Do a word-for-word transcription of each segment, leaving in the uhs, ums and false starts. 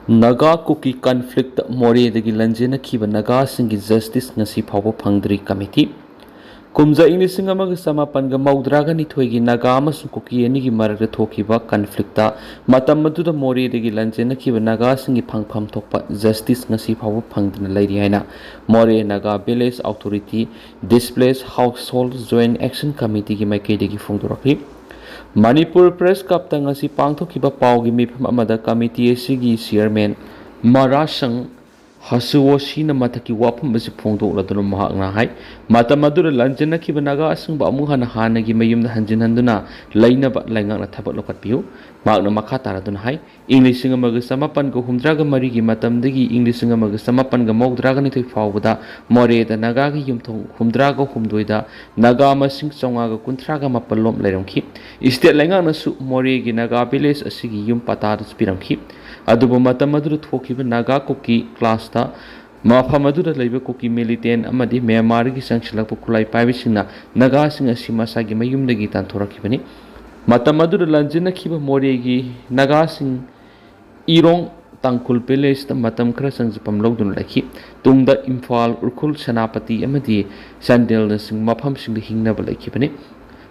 ꯅꯥꯒꯥ ꯀꯨꯀꯤ conflict ꯃꯣꯔꯦꯗꯒꯤ ꯂꯥꯟꯖꯦꯟꯅꯈꯤꯕ ꯅꯥꯒꯥꯁꯤꯡꯒꯤ justice ꯉꯁꯤ ꯐꯥꯎꯕ ꯐꯪꯗ꯭ꯔꯤ꯫ ꯀꯃꯤꯇꯤ꯫ ꯀꯨꯝꯖꯥ ꯏꯪ ꯂꯤꯁꯤꯡ ꯑꯃꯒ ꯆꯃꯥꯄꯟꯒ ꯃꯧꯗ꯭ꯔꯥꯒ ꯅꯤꯊꯣꯏꯒꯤ ꯅꯥꯒꯥ ꯑꯃꯁꯨꯡ ꯀꯨꯀꯤ ꯑꯅꯤꯒꯤ ꯃꯔꯛꯇ ꯊꯣꯛꯈꯤꯕ ꯀꯟꯐ꯭ꯂꯤꯛꯇ ꯃꯇꯝ ꯑꯗꯨꯗ ꯃꯣꯔꯦꯗꯒꯤ ꯂꯥꯟꯖꯦꯟꯅꯈꯤꯕ ꯅꯥꯒꯥꯁꯤꯡꯒꯤ ꯐꯪꯐꯝ ꯊꯣꯛꯄ ꯖꯁꯇꯤꯁ ꯉꯁꯤ ꯐꯥꯎꯕ ꯐꯪꯗꯅ ꯂꯩꯔꯤ ꯍꯥꯏꯅ Moreh Naga village authority displaced household joint action ꯀꯃꯤꯇꯤꯒꯤ ꯃꯥꯏꯀꯩꯗꯒꯤ ꯐꯣꯡꯗꯣꯔꯛꯂꯤ꯫ ꯃꯅꯤꯄꯨꯔ ꯄ꯭ꯔꯦꯁ ꯀ꯭ꯂꯕꯇ ꯉꯁꯤ ꯄꯥꯡꯊꯣꯛꯈꯤꯕ ꯄꯥꯎꯒꯤ ꯃꯤꯐꯝ ꯑꯃꯗ ꯀꯃꯤꯇꯤ ꯑꯁꯤꯒꯤ ꯆꯤꯌꯔꯃꯦꯟ ꯃꯔꯥꯁꯪ ꯍꯁꯨꯋꯣꯁꯤꯅ ꯃꯊꯛꯀꯤ ꯋꯥꯐꯝ ꯑꯁꯤ ꯐꯣꯡꯗꯣꯛꯂꯗꯨꯅ ꯃꯍꯥꯛꯅ ꯍꯥꯏ, ꯃꯇꯝ ꯑꯗꯨꯗ ꯂꯥꯟꯖꯦꯟꯅꯈꯤꯕ ꯅꯥꯒꯥꯁꯤꯡꯕꯨ ꯑꯃꯨꯛ ꯍꯟꯅ ꯍꯥꯟꯅꯒꯤ ꯃꯌꯨꯝꯗ ꯍꯟꯖꯤꯟ ꯍꯟꯗꯨꯅ ꯂꯩꯅꯕ ꯂꯩꯉꯥꯛꯅ ꯊꯕꯛ ꯂꯧꯈꯠꯄꯤꯌꯨ꯫ ꯃꯍꯥꯛꯅ ꯃꯈꯥ ꯇꯥꯔꯗꯨꯅ ꯍꯥꯏ, ꯏꯪ ꯂꯤꯁꯤꯡ ꯑꯃꯒ ꯆꯃꯥꯄꯟꯒ ꯍꯨꯝꯗ꯭ꯔꯥꯒ ꯃꯔꯤꯒꯤ ꯃꯇꯝꯗꯒꯤ ꯏꯪ ꯂꯤꯁꯤꯡ ꯑꯃꯒ ꯆꯃꯥꯄꯟꯒ ꯃꯧꯗ꯭ꯔꯥꯒ ꯅꯤꯊꯣꯏ ꯐꯥꯎꯕꯗ ꯃꯣꯔꯦꯗ ꯅꯥꯒꯥꯒꯤ ꯌꯨꯝꯊꯣꯡ ꯍꯨꯝꯗ꯭ꯔꯥꯒ ꯍꯨꯝꯗꯣꯏꯗ ꯅꯥꯒꯥ ꯃꯁꯤꯡ ꯆꯥꯝꯃꯉꯥꯒ ꯀꯨꯟꯊ꯭ꯔꯥꯒ ꯃꯥꯄꯜ ꯂꯣꯝ ꯂꯩꯔꯝꯈꯤ꯫ ꯏꯁꯇꯦꯠ ꯂꯩꯉꯥꯛꯅꯁꯨ ꯃꯣꯔꯦꯒꯤ ꯅꯥꯒꯥ ꯚꯤꯂꯦꯖ ꯑꯁꯤꯒꯤ ꯌꯨꯝ ꯄꯇꯥꯗꯁꯨ ꯄꯤꯔꯝꯈꯤ꯫ ꯑꯗꯨꯕꯨ ꯃꯇꯝ ꯑꯗꯨꯗ ꯊꯣꯛꯈꯤꯕ ꯅꯥꯒꯥ ꯀꯨꯀꯤ ꯀ꯭ꯂꯥꯁꯇ ꯃꯐꯝ ꯑꯗꯨꯗ ꯂꯩꯕ ꯀꯨꯀꯤ ꯃꯤꯂꯤꯇꯦꯟ ꯑꯃꯗꯤ ꯃ꯭ꯌꯥꯟꯃꯥꯔꯒꯤ ꯆꯪꯁꯤꯜꯂꯛꯄ ꯈꯨꯠꯂꯥꯏ ꯄꯥꯏꯕꯁꯤꯡꯅ ꯅꯥꯒꯥꯁꯤꯡ ꯑꯁꯤ ꯃꯁꯥꯒꯤ ꯃꯌꯨꯝꯗꯒꯤ ꯇꯥꯟꯊꯣꯔꯛꯈꯤꯕꯅꯤ꯫ ꯃꯇꯝ ꯑꯗꯨꯗ ꯂꯥꯟꯖꯦꯟꯅꯈꯤꯕ ꯃꯣꯔꯦꯒꯤ ꯅꯥꯒꯥꯁꯤꯡ ꯏꯔꯣꯡ ꯇꯥꯡꯈꯨꯜ ꯚꯤꯂꯦꯖꯇ ꯃꯇꯝ ꯈꯔ ꯆꯪꯖꯐꯝ ꯂꯧꯗꯨꯅ ꯂꯩꯈꯤ꯫ ꯇꯨꯡꯗ ꯏꯝꯐꯥꯜ, ꯎꯈ꯭ꯔꯨꯜ, ꯁꯦꯅꯥꯄꯇꯤ ꯑꯃꯗꯤ ꯆꯥꯟꯗꯦꯜꯅꯆꯤꯡꯕ ꯃꯐꯝꯁꯤꯡꯗ ꯍꯤꯡꯅꯕ ꯂꯩꯈꯤꯕꯅꯤ꯫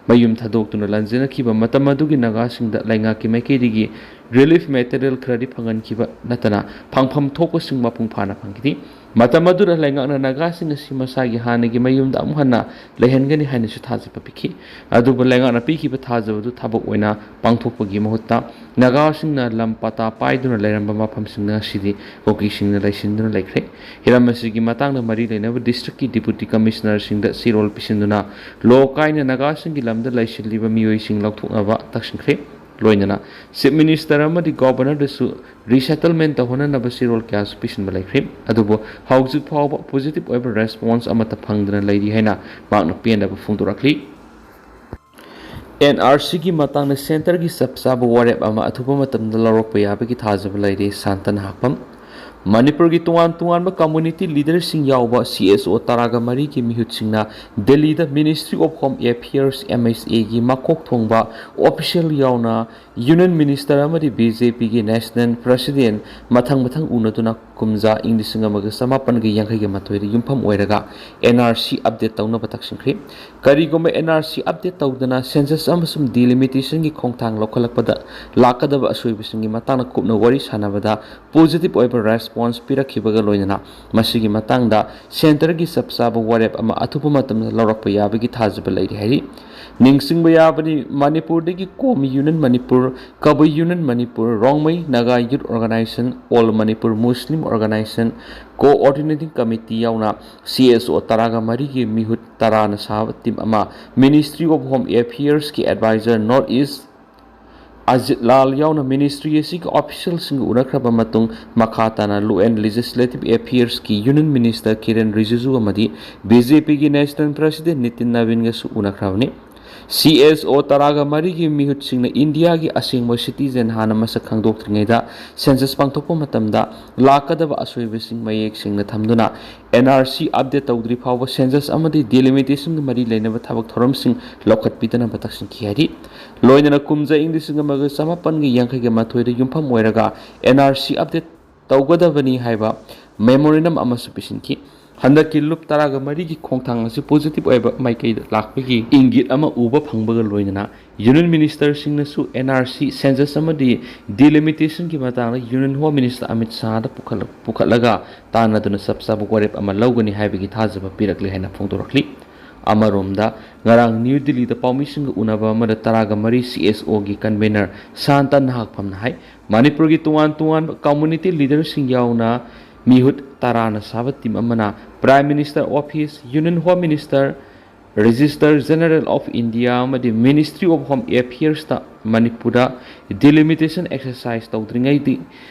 ꯃꯌꯨꯝ ꯊꯥꯗꯣꯛꯇꯨꯅ ꯂꯥꯟꯖꯦꯟꯅꯈꯤꯕ ꯃꯇꯝ ꯑꯗꯨꯒꯤ ꯅꯥꯒꯥꯁꯤꯡꯗ ꯂꯩꯉꯥꯛꯀꯤ ꯃꯥꯏꯀꯩꯗꯒꯤ ꯔꯤꯂꯤꯐ ꯃꯦꯇꯔꯤꯌꯦꯜ ꯈꯔꯗꯤ ꯐꯪꯍꯟꯈꯤꯕ ꯅꯠꯇꯅ ꯐꯪꯐꯝ ꯊꯣꯛꯄꯁꯤꯡ ꯃꯄꯨꯡ ꯐꯥꯅ ꯐꯪꯈꯤꯗꯦ꯫ ꯃꯇꯝ ꯑꯗꯨꯗ ꯂꯩꯉꯥꯛꯅ ꯅꯥꯒꯥꯁꯤꯡ ꯑꯁꯤ ꯃꯁꯥꯒꯤ ꯍꯥꯟꯅꯒꯤ ꯃꯌꯨꯝꯗ ꯑꯃꯨꯛ ꯍꯟꯅ ꯂꯩꯍꯟꯒꯅꯤ ꯍꯥꯏꯅꯁꯨ ꯊꯥꯖꯕ ꯄꯤꯈꯤ꯫ ꯑꯗꯨꯕꯨ ꯂꯩꯉꯥꯛꯅ ꯄꯤꯈꯤꯕ ꯊꯥꯖꯕꯗꯨ ꯊꯕꯛ ꯑꯣꯏꯅ ꯄꯥꯡꯊꯣꯛꯄꯒꯤ ꯃꯍꯨꯠꯇ ꯅꯥꯒꯥꯁꯤꯡꯅ ꯂꯝ ꯄꯇꯥ ꯄꯥꯏꯗꯨꯅ ꯂꯩꯔꯝꯕ ꯃꯐꯝꯁꯤꯡꯗ ꯉꯁꯤꯗꯤ ꯀꯨꯀꯤꯁꯤꯡꯅ ꯂꯩꯁꯤꯟꯗꯨꯅ ꯂꯩꯈ꯭ꯔꯦ꯫ ꯍꯤꯔꯝ ꯑꯁꯤꯒꯤ ꯃꯇꯥꯡꯗ ꯃꯔꯤ ꯂꯩꯅꯕ ꯗꯤꯁꯇ꯭ꯔꯤꯛꯀꯤ ꯗꯤꯄꯨꯇꯤ ꯀꯃꯤꯁꯅꯔꯁꯤꯡꯗ ꯆꯦꯔꯣꯜ ꯄꯤꯁꯤꯟꯗꯨꯅ ꯂꯣ ꯀꯥꯏꯅ ꯅꯥꯒꯥꯁꯤꯡꯒꯤ ꯂꯝꯗ ꯂꯩꯁꯤꯜꯂꯤꯕ ꯃꯤꯑꯣꯏꯁꯤꯡ ꯂꯧꯊꯣꯛꯅꯕ ꯇꯛꯁꯤꯟꯈ꯭ꯔꯦ꯫ ꯂꯣꯏꯅꯅ ꯆꯤꯐ ꯃꯤꯅꯤꯁꯇꯔ ꯑꯃꯗꯤ ꯒꯣꯚꯔꯅꯔꯗꯁꯨ ꯔꯤꯁꯦꯇꯜꯃꯦꯟ ꯇꯧꯍꯟꯅꯅꯕ ꯆꯦꯔꯣꯜ ꯀꯌꯥꯁꯨ ꯄꯤꯁꯤꯟꯕ ꯂꯩꯈ꯭ꯔꯦ꯫ ꯑꯗꯨꯕꯨ ꯍꯧꯖꯤꯛ ꯐꯥꯎꯕ ꯄꯣꯖꯤꯇꯤꯚ ꯑꯣꯏꯕ ꯔꯦꯁꯄꯣꯟꯁ ꯑꯃꯠꯇ ꯐꯪꯗꯅ ꯂꯩꯔꯤ ꯍꯥꯏꯅ ꯃꯍꯥꯛꯅ ꯄꯦꯟꯗꯕ ꯐꯣꯡꯗꯣꯔꯛꯂꯤ꯫ ꯑꯦꯟ ꯑꯥꯔ ꯁꯤꯒꯤ ꯃꯇꯥꯡꯗ ꯁꯦꯟꯇꯔꯒꯤ ꯆꯞ ꯆꯥꯕ ꯋꯥꯔꯦꯞ ꯑꯃ ꯑꯊꯨꯕ ꯃꯇꯝꯗ ꯂꯧꯔꯛꯄ ꯌꯥꯕꯒꯤ ꯊꯥꯖꯕ ꯂꯩꯔꯤ꯫ ꯁꯥꯟꯇꯅ ꯍꯥꯞꯄꯝ꯫ ꯃꯅꯤꯄꯨꯔꯒꯤ ꯇꯣꯉꯥꯟ ꯇꯣꯉꯥꯟꯕ community leaderꯁꯤꯡ ꯌꯥꯎꯕ C S O ꯇꯔꯥꯒ ꯃꯔꯤꯒꯤ ꯃꯤꯍꯨꯠꯁꯤꯡꯅ ꯗꯦꯜꯂꯤꯗ Ministry of Home Affairs, M H A ꯒꯤ ꯃꯀꯣꯛ ꯊꯣꯡꯕ official ꯌꯥꯎꯅ Union Minister ꯑꯃꯗꯤ B J P ꯒꯤ National President ꯃꯊꯪ ꯃꯊꯪ ꯎꯅꯗꯨꯅ ꯀꯨꯝꯖꯥ ꯏꯪ ꯂꯤꯁꯤꯡ ꯑꯃꯒ ꯆꯃꯥꯄꯟꯒ ꯌꯥꯡꯈꯩꯒ ꯃꯥꯊꯣꯏꯗ ꯌꯨꯝꯐꯝ ꯑꯣꯏꯔꯒ N R C update ꯇꯧꯅꯕ ꯇꯛꯁꯤꯟꯈ꯭ꯔꯤ꯫ ꯀꯔꯤꯒꯨꯝꯕ N R C update ꯇꯧꯗꯅ census ꯑꯃꯁꯨꯡ delimitationꯒꯤ ꯈꯣꯡꯊꯥꯡ ꯂꯧꯈꯠꯂꯛꯄꯗ ꯂꯥꯛꯀꯗꯕ ꯑꯁꯣꯏꯕꯁꯤꯡꯒꯤ ꯃꯇꯥꯡꯗ ꯀꯨꯞꯅ ꯋꯥꯔꯤ ꯁꯥꯟꯅꯕꯗ positive ꯑꯣꯏꯕ response ꯄꯤꯔꯛꯈꯤꯕꯒ ꯂꯣꯏꯅꯅ ꯃꯁꯤꯒꯤ ꯃꯇꯥꯡꯗ centreꯒꯤ ꯆꯞ ꯆꯥꯕ ꯋꯥꯔꯦꯞ ꯑꯃ ꯑꯊꯨꯕ ꯃꯇꯝꯗ ꯂꯧꯔꯛꯄ ꯌꯥꯕꯒꯤ ꯊꯥꯖꯕ ꯂꯩꯔꯤ ꯍꯥꯏꯔꯤ꯫ ꯅꯤꯡꯁꯤꯡꯕ ꯌꯥꯕꯅꯤ, ꯃꯅꯤꯄꯨꯔꯗꯒꯤ ꯀꯣꯝ Union ꯃꯅꯤꯄꯨꯔ, ꯀꯕꯨꯏ Union Manipur, Rongmei Naga Youth Organisation, All Manipur Muslim Organisation Coordinating Committee ꯌꯥꯎꯅ C S O ꯇꯔꯥꯒ ꯃꯔꯤꯒꯤ ꯃꯤꯍꯨꯠ ꯇꯔꯥꯅ ꯁꯥꯕ team ꯑꯃ Ministry of Home Affairsꯀꯤ advisor North East Ajit ꯂꯥꯜ ꯌꯥꯎꯅ ministry ꯑꯁꯤꯒꯤ officialꯁꯤꯡꯒ ꯎꯅꯈ꯭ꯔꯕ ꯃꯇꯨꯡ, ꯃꯈꯥ ꯇꯥꯅ Law and Legislative Affairsꯀꯤ Union Minister ꯀꯤꯔꯦꯟ ꯔꯤꯖꯤꯖꯨ ꯑꯃꯗꯤ B J Pꯒꯤ National President Nitin ꯅꯕꯤꯟꯒꯁꯨ ꯎꯅꯈ꯭ꯔꯕꯅꯤ꯫ C S O ꯇꯔꯥꯒ ꯃꯔꯤꯒꯤ ꯃꯤꯍꯨꯠꯁꯤꯡꯅ ꯏꯟꯗꯤꯌꯥꯒꯤ ꯑꯁꯦꯡꯕ citizen ꯍꯥꯟꯅ ꯃꯁꯛ ꯈꯪꯗꯣꯛꯇ꯭ꯔꯤꯉꯩꯗ census ꯄꯥꯡꯊꯣꯛꯄ ꯃꯇꯝꯗ ꯂꯥꯛꯀꯗꯕ ꯑꯁꯣꯏꯕꯁꯤꯡ ꯃꯌꯦꯛ ꯁꯦꯡꯅ ꯊꯝꯗꯨꯅ N R C update ꯇꯧꯗ꯭ꯔꯤ ꯐꯥꯎꯕ census ꯑꯃꯗꯤ delimitationꯒ ꯃꯔꯤ ꯂꯩꯅꯕ ꯊꯕꯛ ꯊꯧꯔꯝꯁꯤꯡ ꯂꯧꯈꯠꯄꯤꯗꯅꯕ ꯇꯛꯁꯤꯟꯈꯤ ꯍꯥꯏꯔꯤ꯫ ꯂꯣꯏꯅꯅ ꯀꯨꯝꯖꯥ ꯏꯪ ꯂꯤꯁꯤꯡ ꯑꯃꯒ ꯆꯃꯥꯄꯟꯒ ꯌꯥꯡꯈꯩꯒ ꯃꯥꯊꯣꯏꯗ ꯌꯨꯝꯐꯝ ꯑꯣꯏꯔꯒ N R C update ꯇꯧꯒꯗꯕꯅꯤ ꯍꯥꯏꯕ memorandum ꯑꯃꯁꯨ ꯄꯤꯁꯤꯟꯈꯤ꯫ ꯍꯟꯗꯛꯀꯤ ꯂꯨꯞ ꯇꯔꯥꯒ ꯃꯔꯤꯒꯤ ꯈꯣꯡꯊꯥꯡ ꯑꯁꯤ positive ꯑꯣꯏꯕ ꯃꯥꯏꯀꯩꯗ ꯂꯥꯛꯄꯒꯤ ꯏꯪꯒꯤꯠ ꯑꯃ ꯎꯕ ꯐꯪꯕꯒ ꯂꯣꯏꯅꯅ Union Ministerꯁꯤꯡꯅꯁꯨ N R C, census ꯑꯃꯗꯤ delimitationꯒꯤ ꯃꯇꯥꯡꯗ Union Home Minister ꯑꯃꯤꯠ ꯁꯥꯍꯗ ꯄꯨꯈꯠꯂ-, ꯄꯨꯈꯠꯂꯒ ꯇꯥꯟꯅꯗꯨꯅ ꯆꯞ ꯆꯥꯕ ꯋꯥꯔꯦꯞ ꯑꯃ ꯂꯧꯒꯅꯤ ꯍꯥꯏꯕꯒꯤ ꯊꯥꯖꯕ ꯄꯤꯔꯛꯂꯦ ꯍꯥꯏꯅ ꯐꯣꯡꯗꯣꯔꯛꯂꯤ꯫ ꯑꯃꯔꯣꯝꯗ, ꯉꯔꯥꯡ ꯅ꯭ꯌꯨ ꯗꯤꯜꯂꯤꯗ ꯄꯥꯎꯃꯤꯁꯤꯡꯒ ꯎꯅꯕ ꯑꯃꯗ ꯇꯔꯥꯒ ꯃꯔꯤ C S Oꯒꯤ convener ꯁꯥꯟꯇ ꯅꯍꯥꯛꯐꯝꯅ ꯍꯥꯏ, ꯃꯅꯤꯄꯨꯔꯒꯤ ꯇꯣꯉꯥꯟ ꯇꯣꯉꯥꯟꯕ community leaderꯁꯤꯡ ꯌꯥꯎꯅ ꯃꯤꯍꯨꯠ ꯇꯔꯥꯅ ꯁꯥꯕ team ꯑꯃꯅ Prime Minister Office, Union Home Minister, Registrar General of India ꯑꯃꯗꯤ Ministry of Home Affairsꯇ ꯃꯅꯤꯄꯨꯔꯗ delimitation exercise ꯇꯧꯗ꯭ꯔꯤꯉꯩꯗꯤ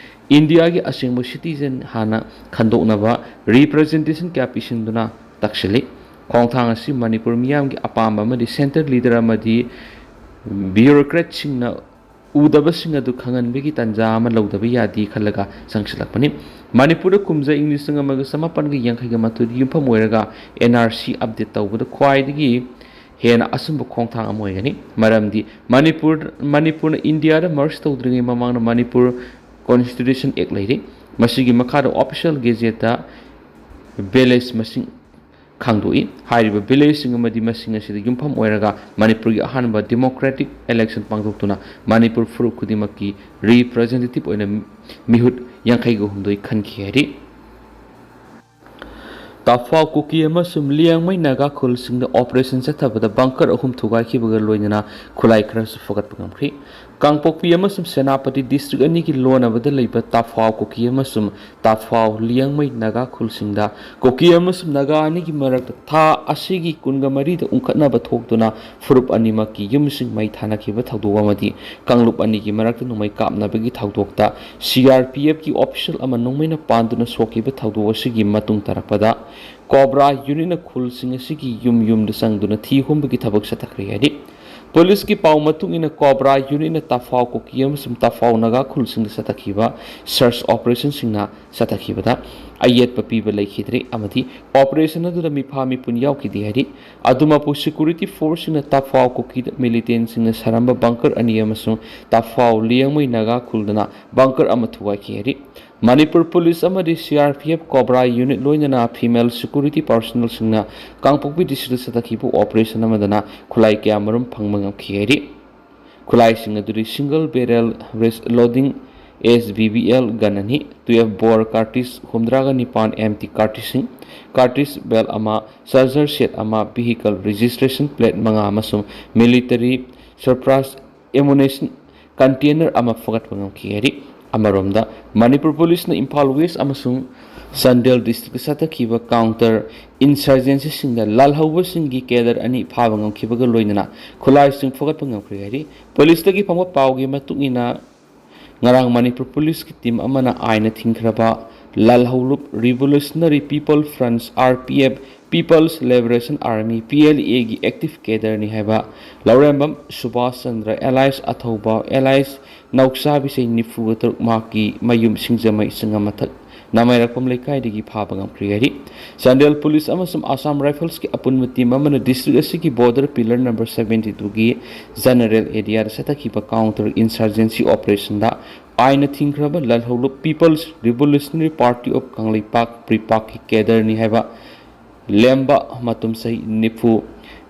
ꯏꯟꯗꯤꯌꯥꯒꯤ ꯑꯁꯦꯡꯕ citizen ꯍꯥꯟꯅ ꯈꯟꯗꯣꯛꯅꯕ representation ꯀꯌꯥ ꯄꯤꯁꯤꯟꯗꯨꯅ ꯇꯛꯁꯤꯜꯂꯤ꯫ ꯈꯣꯡꯊꯥꯡ ꯑꯁꯤ ꯃꯅꯤꯄꯨꯔ ꯃꯤꯌꯥꯝꯒꯤ ꯑꯄꯥꯝꯕ ꯑꯃꯗꯤ centre leader ꯑꯃꯗꯤ bureaucratꯁꯤꯡꯅ ꯎꯗꯕꯁꯤꯡ ꯑꯗꯨ ꯈꯪꯍꯟꯕꯒꯤ ꯇꯥꯟꯖꯥ ꯑꯃ ꯂꯧꯗꯕ ꯌꯥꯗꯦ ꯈꯜꯂꯒ ꯆꯪꯁꯤꯜꯂꯛꯄꯅꯤ꯫ ꯃꯅꯤꯄꯨꯔꯗ ꯀꯨꯝꯖꯥ ꯏꯪ ꯂꯤꯁꯤꯡ ꯑꯃꯒ ꯆꯃꯥꯄꯟꯒ ꯌꯥꯡꯈꯩꯒ ꯃꯥꯊꯣꯏꯗ ꯌꯨꯝꯐꯝ ꯑꯣꯏꯔꯒ N R C update ꯇꯧꯕꯗ ꯈ꯭ꯋꯥꯏꯗꯒꯤ ꯍꯦꯟꯅ ꯑꯆꯨꯝꯕ ꯈꯣꯡꯊꯥꯡ ꯑꯃ ꯑꯣꯏꯒꯅꯤ꯫ ꯃꯔꯝꯗꯤ ꯃꯅꯤꯄꯨꯔ, ꯃꯅꯤꯄꯨꯔꯅ ꯏꯟꯗꯤꯌꯥꯗ merge ꯇꯧꯗ꯭ꯔꯤꯉꯩ ꯃꯃꯥꯡꯗ ꯃꯅꯤꯄꯨꯔ Constitution Act ꯂꯩꯔꯤ꯫ ꯃꯁꯤꯒꯤ ꯃꯈꯥꯗ official gazetteꯇ village ꯃꯁꯤꯡ ꯈꯪꯗꯣꯛꯏ꯫ ꯍꯥꯏꯔꯤꯕ villageꯁꯤꯡ ꯑꯃꯗꯤ ꯃꯁꯤꯡ ꯑꯁꯤꯗ ꯌꯨꯝꯐꯝ ꯑꯣꯏꯔꯒ ꯃꯅꯤꯄꯨꯔꯒꯤ ꯑꯍꯥꯟꯕ democratic election ꯄꯥꯡꯊꯣꯛꯇꯨꯅ ꯃꯅꯤꯄꯨꯔ ꯐꯨꯔꯨꯞ ꯈꯨꯗꯤꯡꯃꯛꯀꯤ representative ꯑꯣꯏꯅ ꯃꯤꯍꯨꯠ ꯌꯥꯡꯈꯩꯒ ꯍꯨꯝꯗꯣꯏ ꯈꯟꯈꯤ ꯍꯥꯏꯔꯤ꯫ ꯇꯥꯐꯥꯎ ꯀꯨꯀꯤ ꯑꯃꯁꯨꯡ ꯂꯤꯌꯥꯡꯃꯩ ꯅꯥꯒꯥ ꯈꯨꯜꯁꯤꯡꯗ operation ꯆꯠꯊꯕꯗ bunker ꯑꯍꯨꯝ ꯊꯨꯒꯥꯏꯈꯤꯕꯒ ꯂꯣꯏꯅꯅ ꯈꯨꯠꯂꯥꯏ ꯈꯔꯁꯨ ꯐꯒꯠꯄ ꯉꯝꯈꯤ꯫ ꯀꯥꯡꯄꯣꯛꯄꯤ ꯑꯃꯁꯨꯡ ꯁꯦꯅꯥꯄꯇꯤ district ꯑꯅꯤꯒꯤ ꯂꯣꯟꯅꯕꯗ ꯂꯩꯕ ꯇꯥꯐꯥꯎ ꯀꯨꯀꯤ ꯑꯃꯁꯨꯡ ꯇꯥꯐꯥꯎ ꯂꯤꯌꯥꯡꯃꯩ ꯅꯥꯒꯥ ꯈꯨꯜꯁꯤꯡꯗ ꯀꯨꯀꯤ ꯑꯃꯁꯨꯡ ꯅꯥꯒꯥ ꯑꯅꯤꯒꯤ ꯃꯔꯛꯇ ꯊꯥ ꯑꯁꯤꯒꯤ ꯀꯨꯟꯒ ꯃꯔꯤꯗ ꯎꯪꯈꯠꯅꯕ ꯊꯣꯛꯇꯨꯅ ꯐꯨꯔꯨꯞ ꯑꯅꯤꯃꯛꯀꯤ ꯌꯨꯝꯁꯤꯡ ꯃꯩ ꯊꯥꯅꯈꯤꯕ ꯊꯧꯗꯣꯛ ꯑꯃꯗꯤ ꯀꯥꯡꯂꯨꯞ ꯑꯅꯤꯒꯤ ꯃꯔꯛꯇ ꯅꯣꯡꯃꯩ ꯀꯥꯞꯅꯕꯒꯤ ꯊꯧꯗꯣꯛꯇ C R P Fꯀꯤ official ꯑꯃ ꯅꯣꯡꯃꯩꯅ ꯄꯥꯟꯗꯨꯅ ꯁꯣꯛꯈꯤꯕ ꯊꯧꯗꯣꯛ ꯑꯁꯤꯒꯤ ꯃꯇꯨꯡ ꯇꯥꯔꯛꯄꯗ ꯀꯣꯕ꯭ꯔꯥ unitꯅ ꯈꯨꯜꯁꯤꯡ ꯑꯁꯤꯒꯤ ꯌꯨꯝ ꯌꯨꯝꯗ ꯆꯪꯗꯨꯅ ꯊꯤ ꯍꯨꯝꯕꯒꯤ ꯊꯕꯛ ꯆꯠꯊꯈ꯭ꯔꯦ ꯍꯥꯏꯔꯤ꯫ ꯄꯨꯂꯤꯁꯀꯤ ꯄꯥꯎ ꯃꯇꯨꯡ ꯏꯟꯅ ꯀꯣꯕ꯭ꯔꯥ unitꯅ ꯇꯥꯐꯥꯎ ꯀꯨꯀꯤ ꯑꯃꯁꯨꯡ ꯇꯥꯐꯥꯎ ꯅꯥꯒꯥ ꯈꯨꯜꯁꯤꯡꯗ ꯆꯠꯊꯈꯤꯕ search operationꯁꯤꯡꯅ ꯆꯠꯊꯈꯤꯕꯗ ꯑꯌꯦꯠꯄ ꯄꯤꯕ ꯂꯩꯈꯤꯗ꯭ꯔꯦ ꯑꯃꯗꯤ operation ꯑꯗꯨꯗ ꯃꯤꯐꯥ ꯃꯤꯄꯨꯟ ꯌꯥꯎꯈꯤꯗꯦ ꯍꯥꯏꯔꯤ꯫ ꯑꯗꯨꯃꯛꯄꯨ security forceꯁꯤꯡꯅ ꯇꯥꯐꯥꯎ ꯀꯨꯀꯤꯗ militantꯁꯤꯡꯅ ꯁꯥꯔꯝꯕ bunker ꯑꯅꯤ ꯑꯃꯁꯨꯡ ꯇꯥꯐꯥꯎ ꯂꯤꯌꯥꯡꯃꯩ ꯅꯥꯒꯥ ꯈꯨꯜꯗꯅ bunker ꯑꯃ ꯊꯨꯒꯥꯏꯈꯤ ꯍꯥꯏꯔꯤ꯫ ꯃꯅꯤꯄꯨꯔ ꯄꯨꯂꯤꯁ ꯑꯃꯗꯤ C R P F cobra unit ꯂꯣꯏꯅꯅ female security personnelꯁꯤꯡꯅ ꯀꯥꯡꯄꯣꯛꯄꯤ districtꯇ ꯆꯠꯊꯈꯤꯕ operation ꯑꯃꯗꯅ ꯈꯨꯠꯂꯥꯏ ꯀꯌꯥ ꯃꯔꯨꯝ ꯐꯪꯕ ꯉꯝꯈꯤ ꯍꯥꯏꯔꯤ꯫ ꯈꯨꯠꯂꯥꯏꯁꯤꯡ ꯑꯗꯨꯗꯤ single barrel loading S B B L gun ꯑꯅꯤ, twelve bore cartridge ꯍꯨꯝꯗ꯭ꯔꯥꯒ ꯅꯤꯄꯥꯟ empty cartridgeꯁꯤꯡ, cartridge belt ꯑꯃ, charger set ꯑꯃ, vehicle registration plate ꯃꯉꯥ ꯑꯃꯁꯨꯡ military surplus ammunition container ꯑꯃ ꯐꯒꯠꯄ ꯉꯝꯈꯤ ꯍꯥꯏꯔꯤ꯫ ꯑꯃꯔꯣꯝꯗ ꯃꯅꯤꯄꯨꯔ ꯄꯨꯂꯤꯁꯅ ꯏꯝꯐꯥꯜ West ꯑꯃꯁꯨꯡ ꯆꯥꯟꯗꯦꯜ districtꯇ ꯆꯠꯊꯈꯤꯕ counter insurgencyꯁꯤꯡꯗ ꯂꯥꯜꯍꯧꯕꯁꯤꯡꯒꯤ cadre ꯑꯅꯤ ꯐꯥꯕ ꯉꯝꯈꯤꯕꯒ ꯂꯣꯏꯅꯅ ꯈꯨꯠꯂꯥꯏꯁꯤꯡ ꯐꯒꯠꯄ ꯉꯝꯈ꯭ꯔꯦ ꯍꯥꯏꯔꯤ꯫ ꯄꯨꯂꯤꯁꯇꯒꯤ ꯐꯪꯕ ꯄꯥꯎꯒꯤ ꯃꯇꯨꯡ ꯏꯟꯅ, ꯉꯔꯥꯡ ꯃꯅꯤꯄꯨꯔ ꯄꯨꯂꯤꯁꯀꯤ team ꯑꯃꯅ ꯑꯥꯏꯟꯅ ꯊꯤꯡꯈ꯭ꯔꯕ ꯂꯥꯜꯍꯧꯂꯨꯞ Revolutionary People Front, R P F, People's Liberation Army, P L A ꯒꯤ active cadre ꯅꯤ ꯍꯥꯏꯕ ꯂꯧꯔꯦꯝꯕꯝ ꯁꯨꯕꯥꯁ ꯆꯟꯗ꯭ꯔ alias ꯑꯊꯧꯕ alias ꯅꯥꯎꯆꯥ ꯕꯤꯁꯩ ꯅꯤꯐꯨꯒ ꯇꯔꯨꯛ ꯃꯍꯥꯛꯀꯤ ꯃꯌꯨꯝ ꯁꯤꯡꯖꯃꯩ ꯆꯤꯡꯉꯝ ꯃꯊꯛ ꯅꯥꯃꯩꯔꯛꯄꯝ ꯂꯩꯀꯥꯏꯗꯒꯤ ꯐꯥꯕ ꯉꯝꯈ꯭ꯔꯦ ꯍꯥꯏꯔꯤ꯫ ꯆꯥꯟꯗꯦꯜ ꯄꯨꯂꯤꯁ ꯑꯃꯁꯨꯡ ꯑꯁꯥꯝ ꯔꯥꯏꯐꯜꯁꯀꯤ ꯑꯄꯨꯟꯕ ꯇꯤꯝ ꯑꯃꯅ ꯗꯤꯁꯇ꯭ꯔꯤꯛ ꯑꯁꯤꯒꯤ ꯕꯣꯔꯗꯔ ꯄꯤꯂꯔ ꯅꯝꯕꯔ ꯁꯕꯦꯟꯇꯤ ꯇꯨꯒꯤ ꯖꯦꯅꯔꯦꯜ ꯑꯦꯔꯤꯌꯥꯗ ꯆꯠꯊꯈꯤꯕ ꯀꯥꯎꯟꯇꯔ ꯏꯟꯁꯔꯖꯦꯟꯁꯤ ꯑꯣꯄꯔꯦꯁꯟꯗ ꯑꯥꯏꯟꯅ ꯊꯤꯡꯈ꯭ꯔꯕ ꯂꯥꯜꯍꯧꯂꯨꯞ People's Revolutionary Party of Kangleipak, ꯄ꯭ꯔꯤꯄꯥꯛꯀꯤ ꯀꯦꯗꯔꯅꯤ ꯍꯥꯏꯕ ꯂꯦꯝꯕ ꯃꯇꯝ ꯆꯍꯤ ꯅꯤꯐꯨ,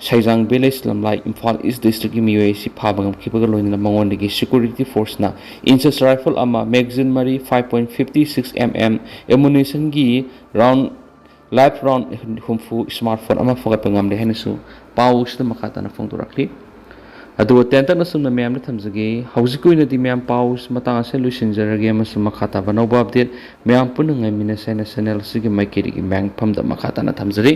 ꯁꯩꯖꯥꯡ ꯚꯤꯂꯦꯖ, ꯂꯝꯂꯥꯏ, ꯏꯝꯐꯥꯜ ꯏꯁ ꯗꯤꯁꯇ꯭ꯔꯤꯛꯀꯤ ꯃꯤꯑꯣꯏ ꯑꯁꯤ ꯐꯥꯕ ꯉꯝꯈꯤꯕꯒ ꯂꯣꯏꯅꯅ ꯃꯉꯣꯟꯗꯒꯤ ꯁꯦꯀ꯭ꯌꯨꯔꯤꯇꯤ ꯐꯣꯔꯁꯅ ꯏꯟꯆꯦꯁ ꯔꯥꯏꯐꯜ ꯑꯃ, ꯃꯦꯒꯥꯖꯤꯟ ꯃꯔꯤ, five point fifty six M M, ꯑꯦꯃꯨꯅꯤꯁꯟꯒꯤ ꯔꯥꯎꯟ, ꯂꯥꯏꯐ ꯔꯥꯎꯟ ꯍꯨꯝꯐꯨ, ꯁ꯭ꯃꯥꯔꯠ ꯐꯣꯟ ꯑꯃ ꯐꯒꯠꯄ ꯉꯝꯂꯦ ꯍꯥꯏꯅꯁꯨ ꯄꯥꯎ ꯑꯁꯤꯗ ꯃꯈꯥ ꯇꯥꯅ ꯐꯣꯡꯗꯣꯔꯛꯂꯤ꯫ ꯑꯗꯨꯒ ꯇꯦꯟꯇꯛꯅ ꯁꯨꯝꯅ ꯃꯌꯥꯝꯗ ꯊꯝꯖꯒꯦ꯫ ꯍꯧꯖꯤꯛꯀꯤ ꯑꯣꯏꯅꯗꯤ ꯃꯌꯥꯝ ꯄꯥꯎ ꯃꯇꯥꯡ ꯑꯁꯤꯗ ꯂꯣꯏꯁꯤꯟꯖꯔꯒꯦ ꯑꯃꯁꯨꯡ ꯃꯈꯥ ꯇꯥꯕ ꯑꯅꯧꯕ ꯑꯞꯗꯦꯠ ꯃꯌꯥꯝ ꯄꯨꯟꯅ ꯉꯥꯏꯃꯤꯟꯅꯁꯦ ꯍꯥꯏꯅ ꯆꯦꯅꯦꯜ ꯑꯁꯤꯒꯤ ꯃꯥꯏꯀꯩꯗꯒꯤ ꯃꯌꯥꯝꯒꯤ ꯐꯝꯗ ꯃꯈꯥ ꯇꯥꯅ ꯊꯝꯖꯔꯤ꯫